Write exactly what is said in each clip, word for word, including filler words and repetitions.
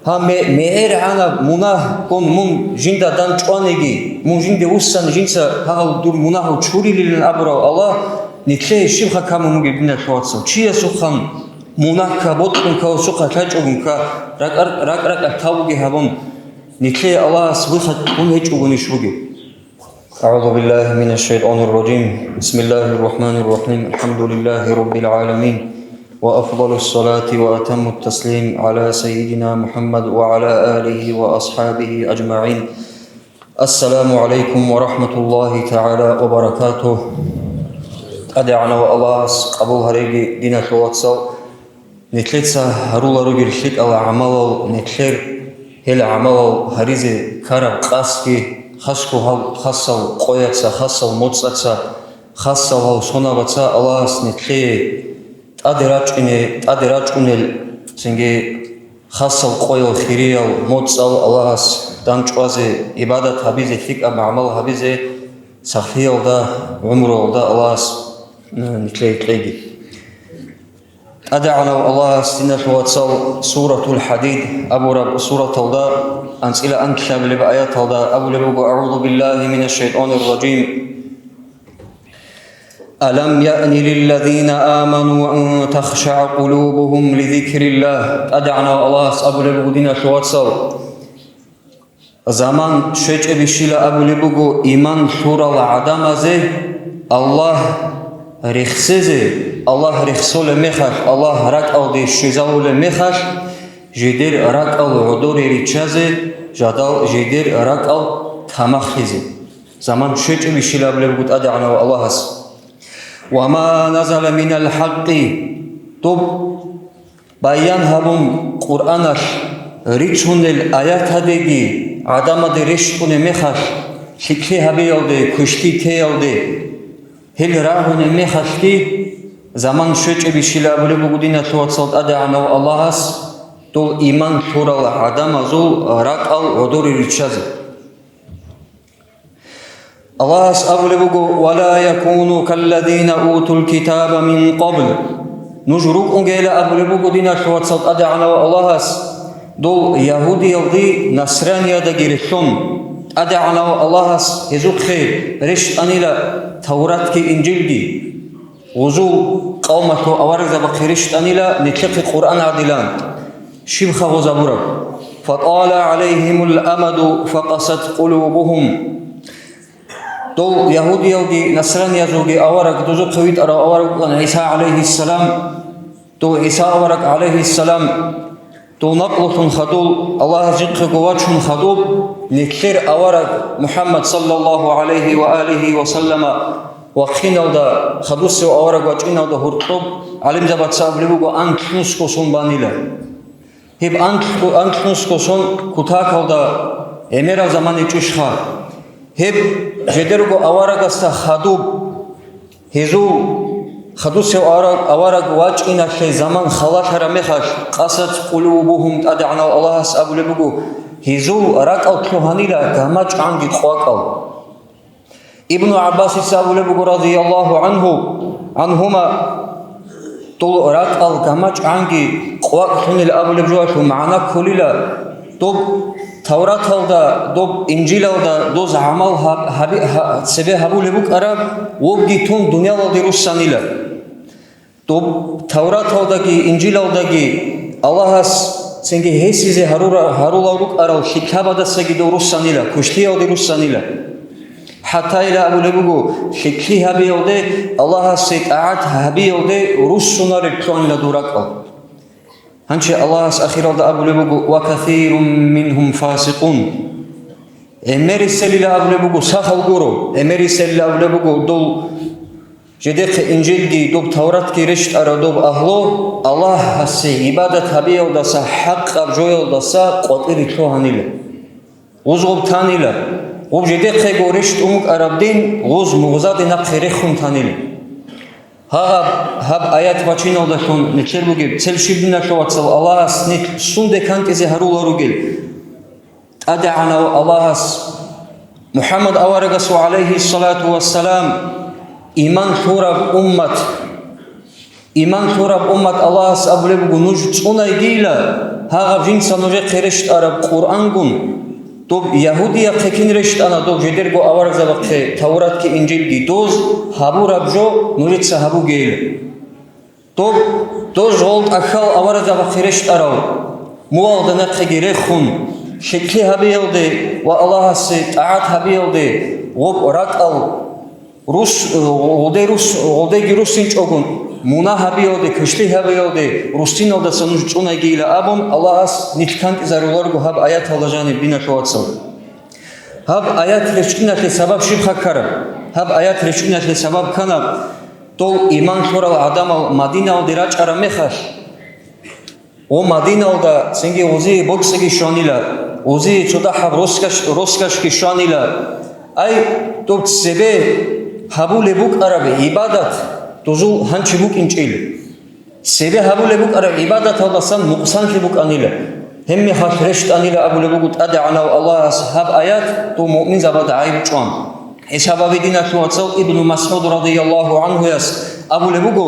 Гьаб ме-, мегӀергӀанаб мунагь ккун мун жинда дандчӀваниги, мун жинде вуссани жинца гьагъал дур мунагьал чурилилан абурав Аллагь, нилъее щибха камун бугеб, диналъул вацал? Чиясухъан мунагь кка, бокьун кка, гьесухъа лъачӀогун кка, ракӀар-, ракӀ-ракӀалъ тавбуги гьабун, нилъее Аллагьас вихат кьун гьечӀогунищ бугеб? أعوذ بالله من الشيطان الرجيم. بسم الله الرحمن الرحيم. الحمد لله رب العالمين. وأفضل الصلاة وأتم التسليم على سيدنا محمد وعلى آله وأصحابه أجمعين. السلام عليكم ورحمة الله تعالى وبركاته. ТӀадегӀанав Аллагьас къабул гьареги, диналъул вацал. Нилъеца гьарула ругел лъикӀал гӀамалал, нилъер гьел гӀамалал гьаризе ккараб къасдги, хасго гьал хасал къояца, хасал моцӀаца, хасал гьал сонабаца Аллагьас нилъее тӀаде рачӀине, тӀаде рачӀунел, цинги хасал къоял хириял моцӀал Аллагьас дандчӀвазе, гӀибадат гьабизе, лъикӀаб гӀамал гьабизе, сахлъиялда, гӀумруялда Аллагьас, м, нилъее кьеги. ТӀадегӀанав Аллагьас, диналъул вацал, Суратул ХӀадид абураб сураталда, анцӀила анлъабилеб аяталда абулеб буго: أعوذ بالله من الشيطان الرجيم. ألم يأن للذين آمنوا أن تخشع قلوبهم لذكر الله. ТӀадегӀанав Аллагьас абулеб буго, диналъул вацал, Заман щвечӀебищила абулеб буго иман лъурал гӀадамазе Аллагь рехсезе, Аллагь рехсолеб мехалъ, Аллагь ракӀалде щвезавулеб мехалъ, жидер ракӀал гӀодоре риччазе, жадал жидер ракӀал тамахлъизе. Заман щвечӀебищила абулеб буго ТӀадегӀанав Аллагьас. وما نزل من الحق. Доб баян гьабун, Къуръаналъ ричунел аятадеги гӀадамаде рещтӀунеб мехалъ, лъикӀлъи гьабиялде, квешлъи теялде, гьел рагьунеб мехалъги, заман щвечӀебищила абулеб буго, диналъул вацал, ТӀадегӀанав Аллагьас дол иман лъурал гӀадамазул ракӀал гӀодоре риччазе. Аллагьас абулеб буго: ولا يكونوا كالذين أوتوا الكتاب من قبل. Нуж рукӀунгейила абулеб буго, диналъул вацал, ТӀадегӀанав Аллагьас, дол ягьудиялги насраниялдаги релълъун. ТӀадегӀанав Аллагьас гьезухъе рещтӀанила Тавратги Инжилги. Гъузул къавмалъул аварагзабахъе рещтӀанила нилъехъе Къуръан гӀадилан, щибха гъоз абураб: فطال عليهم الأمد فقست قلوبهم. Дол ягьудиялги насраниязулги авараг, дозухъе витӀарав авараг вукӀана ГӀиса гӀалайгьиссалам. Дов ГӀиса авараг гӀалайгьиссалам, дов накълулъун хадув, Аллагьас жинхъего вачун хадуб, нилъер авараг МухӀаммад саллаллагьу гӀалайгьи ва алигьи ва саллама вахъиналда, хадусев авараг вачӀиналда гьоркьоб гӀалимзабаца абулеб буго, анлънусго сон банила. Гьеб анлъ-, анлънусго сон кутакалда гӀемерал заман ичӀищха? Гьеб жидерго аварагасда хадуб, гьезул хадусев авараг, авараг вачӀиналъе заман халалъараб мехалъ, قست قلوبهم, ТӀадегӀанав Аллагьас абулеб буго, гьезул ракӀал лъугьанила гамачӀгӀанги къвакӀал. Ибну ГӀаббасица абулеб буго, радияллагьу гӀангьу, гӀангьума, дол ракӀал гамачӀгӀанги къвакӀ лъунел абулеб жоялъул магӀна кколила, доб Тавраталда, доб Инжилалда доз гӀамал гьаб-, гьаби-, гьа-, цебе гьабулеб букӀараб, вобги тун дуниялалде руссанила. Доб Тавраталдаги Инжилалдаги Аллагьас цинги гьесизе гьарура-, гьарулал рукӀарал лъикӀлъабадасаги дов руссанила, квешлъиялде руссанила. ХӀатта ила абулеб буго, лъикӀлъи гьабиялде, Аллагьасе тӀагӀат гьабиялде руссунарел лъугьанила дов ракӀал. Гьанже Аллагьас ахиралда абулеб буго: وكثير منهم فاسقون. Гьемерисалила абулеб буго, сахал гуро, гьемерисалила абулеб буго, дол жидехъе Инжилги доб Тавратги рещтӀарав доб агьлу Аллагьасе гӀибадат гьабиялдаса, хӀакъаб жоялдаса къватӀире лъугьанила. Гъуз гъуб танила, гъуб жидехъего рещтӀун букӀараб дин гъуз мугъзаде нахъе рехун танила. Гьагъаб гьаб аят бачиналдалъун нилъер бугеб цел щиб, диналъул вацал, Аллагьас нилъ сунде кантӀизе гьарула ругел? ТӀадегӀанав Аллагьас МухӀаммад аварагасул, гӀалайгьиссалату вассалам, иман лъураб уммат, Иман лъураб уммат Аллагьас абулеб буго, нуж цӀунайгийила, гьагъаб жинца нужехъе рещтӀараб Къуръангун, доб ягьудияхъе кин рещтӀана, доб жидерго аварагзабахъе Тавратги Инжилги, доз гьабураб жо нужеца гьабугейила. Доб, доз жол тӀахьал аварагзабахъе рещтӀарав, мугьалда нахъеги рехун, лъикӀлъи гьабиялде ва Аллагьасе тӀагӀат гьабиялде гъоб ракӀал рус-, гъолде рус-, гъолдеги руссинчӀогун, мунагь гьабиялде, квешлъи гьабиялде руссиналдаса нуж цӀунайгийила абун, Аллагьас нилъ кантӀизаруларго гьаб аяталда жаниб, диналъул вацал. Гьаб аят рещтӀиналъе сабаб щибха ккараб? Гьаб аят рещтӀиналъе сабаб ккана, дол иман лъурал гӀадамал Мадиналде рачӀараб мехалъ, гъо Мадиналда цинги гъозие боцӀиги щванила, гъозие цо дагьаб росгаш-, росгашги щванила. Ай, доб цебе гьабулеб букӀараб гӀибадат дозул гьанчи букӀинчӀил. Цебе гьабулеб букӀараб гӀибадаталдасан нукъсанлъи букӀанила. Гьебмехалъ рещтӀанила абулеб буго ТӀадегӀанав Аллагьас гьаб аят, дов муъминзабада гӀайиб чӀван. ХӀисабаби, диналъул вацал, Ибну МасгӀуд радияллагьу гӀанхуяс абулеб буго: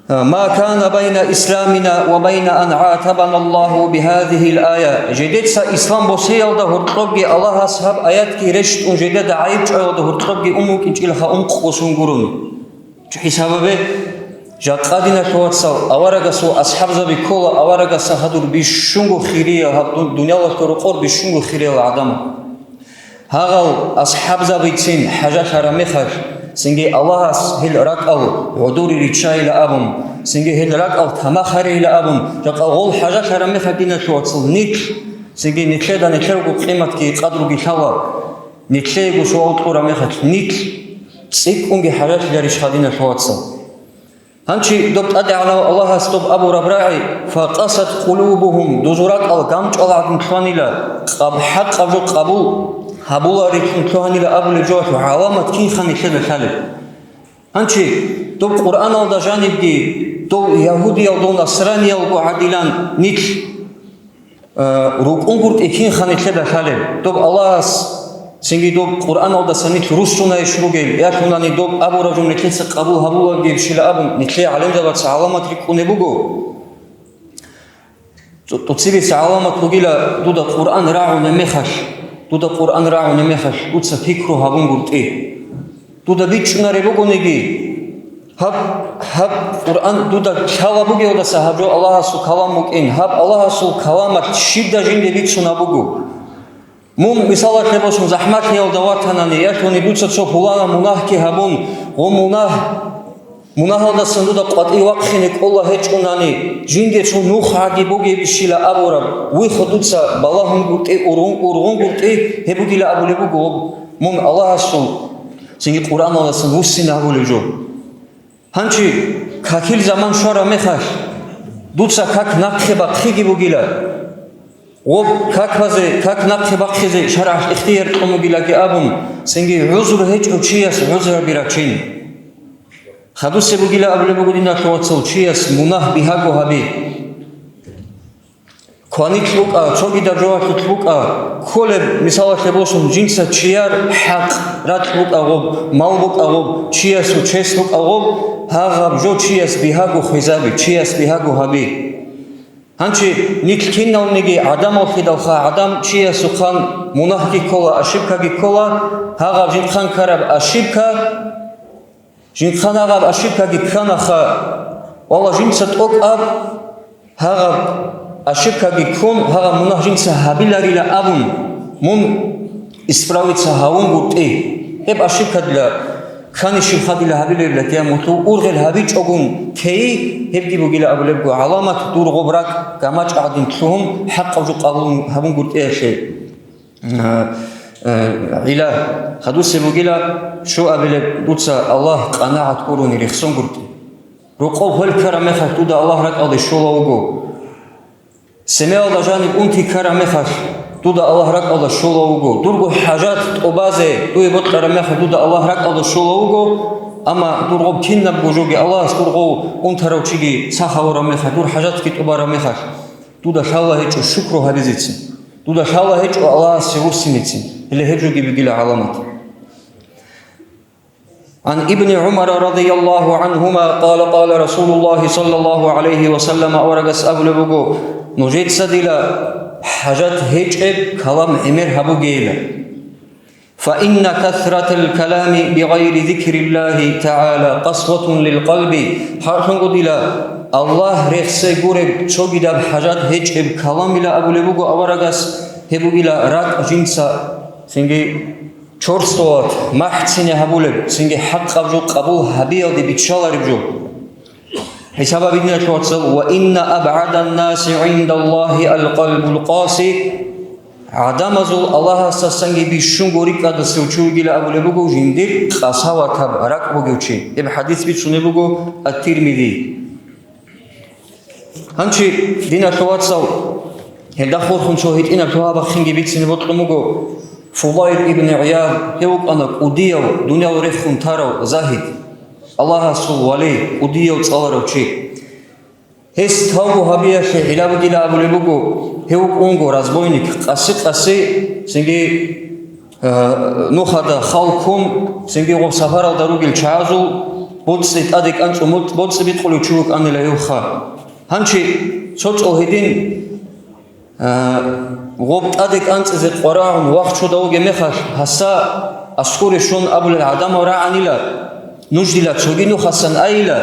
«Ма кана байна исламина ва байна ан гӀатабана Аллагьу бигьадигьил ая». Жидеца ислам босеялда гьоркьобги Аллагьас гьаб аятги рещтӀун, жидеда гӀайиб чӀваялда гьоркьобги ун вукӀинчӀилаха ункъго сон гурони. ХӀисабабе, жакъа, диналъул вацал, аварагасул асхӀабзаби ккола аварагасда гьадур бищунго хириял, гьаб дун-, дуниялалъул рокъор бищунго хириял гӀадамал. Гьагъал асхӀабзабицин хӀажалъараб мехалъ, цинги Аллагьас гьел ракӀал гӀодоре риччайила абун, цинги гьел ракӀал тамах гьарейила абун, жакъа гъол хӀажалъараб мехалъ, диналъул вацал, нилъ, цинги нилъеда нилъерго къиматги къадруги лъала. Нилъеего суал кьураб мехалъ, нилъ цӀикӀкӀунги хӀажалъиларищха, диналъул вацал? Гьанчи доб ТӀадегӀанав Аллагьас доб абураб рагӀи: «Факъасат къулубугьум», дозул ракӀал гамчӀал гӀадин лъугьанила, къаб-, хӀакъаб жо къабул гьабуларилъун лъугьанила абулеб жоялъул гӀаламат кинха нилъеда лъалеб? Гьанчи доб Къуръаналда жанибги, дов ягьудиял, дов насраниялго гӀадилан нилъ Э, рукӀунгуртӀи кинха нилъеда лъалеб? Доб Аллагьас цинги доб Къуръаналдаса нилъ руссунайищ ругел, ялъунани доб абураб жо нилъеца къабул гьабулагибщила абун, нилъее гӀалимзабаца гӀаламат рикӀкӀунеб буго. ТӀу-, тӀуцибица гӀаламат бугила дуда Къуръан рагӀунеб мехалъ, дуда Къуръан рагӀунеб мехалъ, дуца пикру гьабунгуртӀи. Дуда бичӀчӀунареб бугониги, гьаб, гьаб Къуръан дуда лъала бугелдаса гьаб жо Аллагьасул калам букӀин, гьаб Аллагьасул каламалъ щибда жинде бицунаб буго. Мун, мисалалъе босун, захӀмалъиялда ватанани, ялъуни дуца цо пуланаб мунагьги гьабун, гъо мунагь, мунагьалдасан дуда къватӀив вахъине кӀола гьечӀунани, жинде цо нух гӀаги бугебищила абураб, вихо дуца балагьунгуртӀи, ургъун-, ургъунгуртӀи гьеб бугила абулеб буго. Мун Аллагьасул цинги Къуръаналдасан вуссин гьабулеб жо. Гьанчи какил заман щвараб мехалъ, дуца как нахъе бахъиги бугила. Гъоб какбазе как нахъе бахъизе шаргӀалъ ихтияр кьун бугилаги абун, цинги гӀузру гьечӀев чияс гӀузраби рачин. Хадусе бугила абулеб буго, диналъул вацал, чияс мунагь бигьаго гьаби. Кванилъ букӀа, цогидаб жоялъулъ букӀа, кколеб, мисалалъе босун, жинца чияр хӀакъ, ракь букӀа гъоб, мал букӀа гъоб, чиясул чес букӀа гъоб, гьагъаб жо чияс бигьаго хвезаби, чияс бигьаго гьаби. Гьанчи нилъ киналниги гӀадамаллъидалха гӀадам чиясухъан мунагьги ккола, ошибкаги ккола, гьагъаб жинхъан ккараб ошибка, Жинхъан гьаб ошибкаги кканаха, валла, жинца тӀокӀаб гьагъаб ошибкаги ккун, гьагъаб мунагь жинца гьабиларила абун, мун исправиться гьавунгуртӀи. Гьеб ошибкадила ккани щибха дила гьабиларила, киямулъул ургъел гьабичӀогун тей, гьебги бугила абулебго гӀаламат, дур гъоб ракӀ гамачӀ гӀадин лъугьун, хӀакъаб жо къабул гьабунгуртӀиялъе. Э, э, гӀилла, хадусе бугила, щуабилеб дуца Аллагь къанагӀат гурони рехсонгуртӀи. Рокъов хвел ккараб мехалъ дуда Аллагь ракӀалде щола вуго. Семиялда жаниб унти ккараб мехалъ дуда Аллагь ракӀалда щола вуго. Дурго хӀажат тӀубазе дуе бокьараб мехалъ дуда Аллагь ракӀалда щола вуго, амма дургъоб кинабго жоги Аллагьас дургъов унтарав чиги сах гьавураб мехалъ, дур хӀажатги тӀубараб мехалъ, дуда лъала гьечӀо шукру гьабизецин. Дуда лъала гьечӀо Аллагьасе вуссиницин. Гьеле гьеб жоги бугила гӀаламат. عن ابن عمر رضي الله عنهما قال قال رسول الله صلى الله عليه وسلم, аварагас абулеб буго: нужеца дила хӀажат гьечӀеб калам гӀемер гьабугейилан. فإن كثرة الكلام بغير ذكر الله تعالى قسوة للقلب. ХӀакълъунго дила Аллагь рехсей гуреб цогидаб хӀажат гьечӀеб каламила абулеб буго аварагас, гьеб бугила ракӀ жинца цинги чорсдолат махӀцине гьабулеб, цинги хӀакъаб жо къабул гьабиялде биччалареб жо. ХӀисаб гьабидиналъул вацал, وإن أبعد الناس عند الله القلب القاسي. ГӀадамазул Аллагьасдасанги бищунго рикӀкӀадасев чи вугила абулеб буго жиндир къасаватаб ракӀ бугев чи. Гьеб хӀадис бицунеб буго Ат-Тирмизи. Гьанчи, диналъул вацал, гьелда хурхун цо гьитӀинаб лъугьа-бахъинги бицине бокьун буго. Фудайл ибн ГӀияд, гьев вукӀана кӀудияв, дуниял рехун тарав загьид, Аллагьасул вали, кӀудияв цӀаларав чи. Гьес тавбу гьабиялъе гӀилла бугила абулеб буго, гьев вукӀунго разбойник, къаси-къаси, цинги, э, нухада хал ккун, цинги гъоб сапаралда ругел чагӀазул боцӀи тӀаде кӀанцӀун, боцӀи бикъулев чи вукӀанила гьевха. Гьанчи цо цӀол гьедин, а, гъоб тӀаде кӀанцӀизе къварагӀун вахчуда вугеб мехалъ, гьасда аскӀоре щун абулел гӀадамал рагӀанила, нуж дила цоги нухасан айила,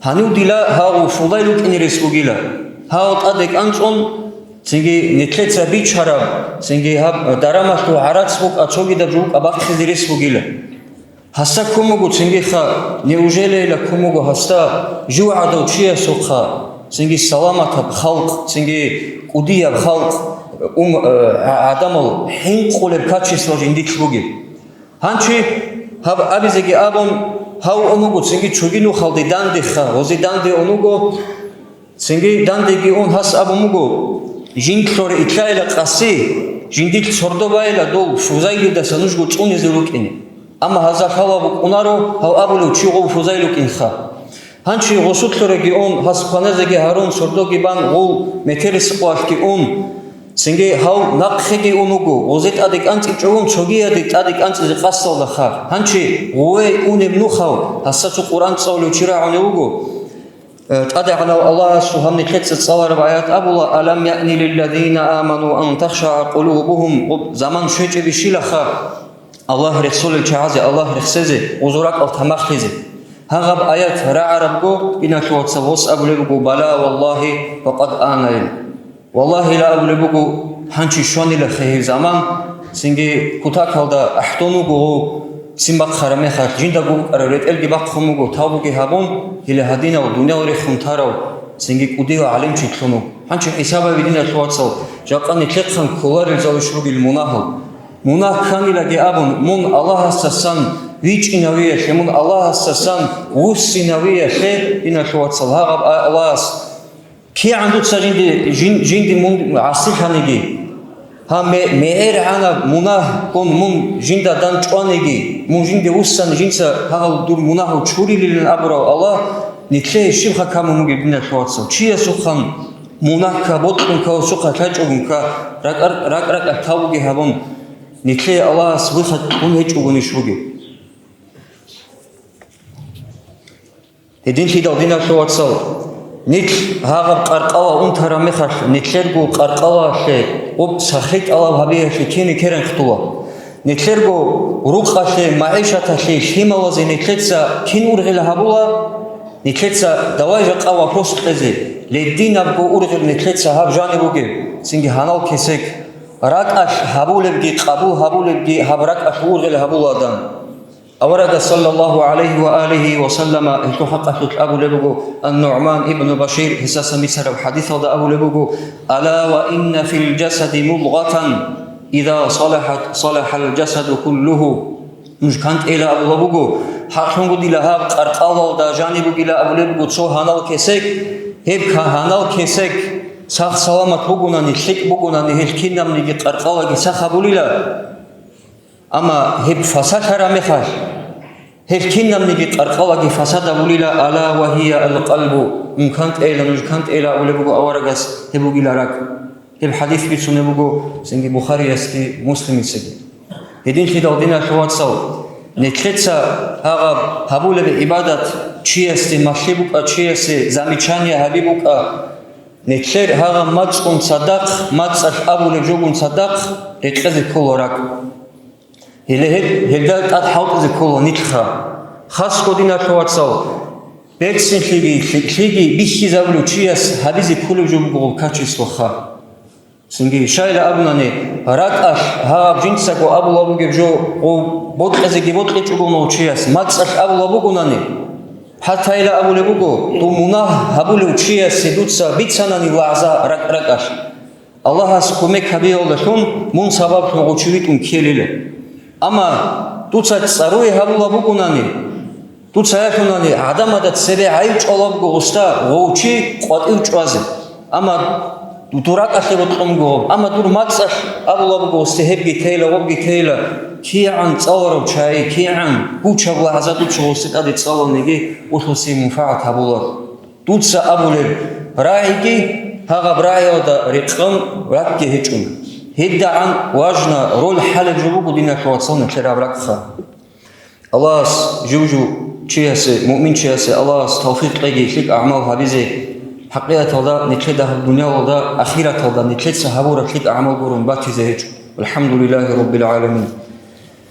гьанив дила гьав Фудайл вукӀине рес бугила. Гьав тӀаде кӀанцӀун, цинги нилъеца бичараб, цинги гьаб дарамалъул гӀарац букӀа цогидаб жо букӀа бахъизе рес бугила. Гьасда ккун буго цингиха, неужели ила ккун буго гьасда жив гӀадав чиясухъа, цинги саламатаб халкъ, цинги кӀудияб халкъ, ум-, э, гӀадамал хӀинкъулеб качество жиндилъ бугеб? Гьанчи гьаб абизеги абун, гьав ун вуго цинги цоги нухалде дандеха, гъозе данде ун вуго. Цинги дандеги ун гьас абун буго, жиндлъоре итлагила къаси, жиндилъ сордо байила дов Фузайлидаса нужго цӀунизе рукӀине. Амма гьазда лъала букӀунаро гьав абулев чи гъов Фузайл вукӀинха. Гьанчи гъосулъореги ун, гьас хваназеги гьарун, сордоги бан гъов метерисхъуялъги ун, цинги гьав нахъеги ун вуго, гъозе тӀаде кӀанцӀичӀо ун, цогияде тӀаде кӀанцӀизе къасдалдаха. Гьанчи гъове унеб нухав гьасда цо Къуръан цӀалулев чи рагӀунев вуго. Э, ТӀадегӀанав Аллагьасул гьаб нилъеца цӀалараб аят абула: «Алам яъни лилладина аману ан тахшаа къулубухум». Гъуб заман щвечӀебищилаха Аллагь рехсолел чагӀазе Аллагь рехсезе, гъузул ракӀал тамахлъизе. Гьагъаб аят рагӀарабго, диналъул вацал, гъос абулеб буго: «Бала, валлагьи, ва къад ана». Валлагьила абулеб буго, гьанчи щванилахъе гьеб заман, цинги кутакалда ахӀдон вуго гъов, ццин бахъараб мехалъ, жиндаго букӀараб ретӀелги бахъун буго, тавбуги гьабун, гьеле гьадинав дуниял рехун тарав, цинги кӀудияв гӀалимчи лъун вуго. Гьанчи хӀисаб гьабе, диналъул вацал, жакъа нилъехъан кколарел залуш ругел мунагьал. Мунагь кканилаги абун, мун Аллагьасдасан вичӀинавиялъе, мун Аллагьасдасан вуссинавиялъе, диналъул вацал, гьагъаб Аллагьас КигӀан дуца жинди, жин-, жинди мун гӀасилъаниги, гьаб ме-, мегӀергӀанаб мунагь ккун мун жинда дандчӀваниги, мун жинде вуссани жинца гьагъал дур мунагьал чурилилан абурав Аллагь, нилъее щибха камун бугеб, диналъул вацал? Чиясухъан мунагь кка, бокьун кка, гьесухъа лъачӀогун кка, ракӀар-, ракӀ-ракӀалъ тавбуги гьабун, нилъее Аллагьас выход кьун гьечӀогунищ бугеб? Гьединлъидал, диналъул вацал, нилъ гьагъаб къаркъала унтараб мехалъ, нилъерго къаркъалалъе гъуб сахлъи тӀалаб гьабиялъе кин рекеран хтула. Нилъерго рукъалъе, магӀишаталъе, лъималазе нилъеца кин ургъел гьабула? Нилъеца давай жакъа вопрос кьезе, лединабго ургъел нилъеца гьаб жаниб бугеб, цинги гьанал кесек, ракӀалъ гьабулебги къабул гьабулебги гьаб ракӀалъ ургъел гьабула адан. Аварагас, саллаллагьу гӀалайгьи ва алигьи ва саллама, гьелъул хӀакъалъулъ абулеб буго, Ан-НугӀман ибну Башир, гьесасан бицараб хӀадисалда абулеб буго: «Ала ва инна фил жасади мудгъатан, иза салахат, салахал жасаду куллугьу». Нуж кантӀейила абулеб буго, хӀакълъунго дила гьаб къаркъалалда жаниб бугила абулеб буго цо гьанал кесек, гьеб ка-, гьанал кесек сах-саламат бугунани, лъикӀ бугунани, гьел кинабниги къаркъалаги сах гьабулила. Амма гьеб фасадлъараб мехалъ, гьел кинабниги къаркъалаги фасад гьабулила, ала ва гьия ал-къалбу, мун кантӀейила, нуж кантӀейила абулеб буго аварагас, гьеб бугила ракӀ. Гьеб хӀадис бицунеб буго цинги Бухариясги Муслимицаги. Гьединлъидал, диналъул вацал, Нилъеца гьагъаб гьабулеб гӀибадат чиясде малъи букӀа, чиясе замечание гьаби букӀа, нилъер гьагъаб мацӀгун цадахъ, мацӀалъ абулеб жогун цадахъ рекъезе ккола ракӀ. Гьеле гьеб, гьелда тӀад хӀалтӀизе ккола нилъха. Хасго, диналъул вацал, берцинлъиги, лъи-, лъиги бихьизабулев чияс гьабизе кколеб жо буго гъоб качествоха. Цинги щайла абунани, ракӀалъ гьаб жинцаго абулаб бугеб жо гъов бокьизеги бокьичӀого гъов чияс, мацӀалъ абулаб бугонани, хӀатайла абулеб буго, дун мунагь гьабулев чиясе дуца бицанани вагӀза ракӀ-ракӀалъ. Аллагьас кумек гьабиялдалъун мун сабаблъун гъов чи витӀун ккелила. Амма дуца цӀаруе гьабулаб бугонани, дуца ялъунани гӀадамада цебе гӀайиб чӀвалаб буго гъосда гъов чи къватӀив чӀвазе. Амма дур ракӀалъе бокьун буго гъоб. Амма дур мацӀалъ абулаб буго гъосде гьебги тейла, гъобги тейла, кигӀан цӀаларав чагӀи, кигӀан гучаб лагӀза дуца гъосде тӀаде цӀаланиги, улъусе мунфагӀат гьабулар. Дуца абулеб рагӀиги гьагъаб рагӀиялда рекъон ракӀги гьечӀо. ГьедигӀан важна роль хӀалеб жо буго, диналъул вацал, нилъер гьаб ракӀха. Аллагьас жив-жив чиясе, муъминчиясе Аллагьас тавфикъ кьеги, лъикӀ гӀамал гьабизе, хӀакъикъаталда нилъеда гьаб дуниялалда, ахираталда нилъеца гьабураб лъикӀ гӀамал гурун батизе гьечӀо. ВалхӀамдулиллагьи раббил гӀаламин.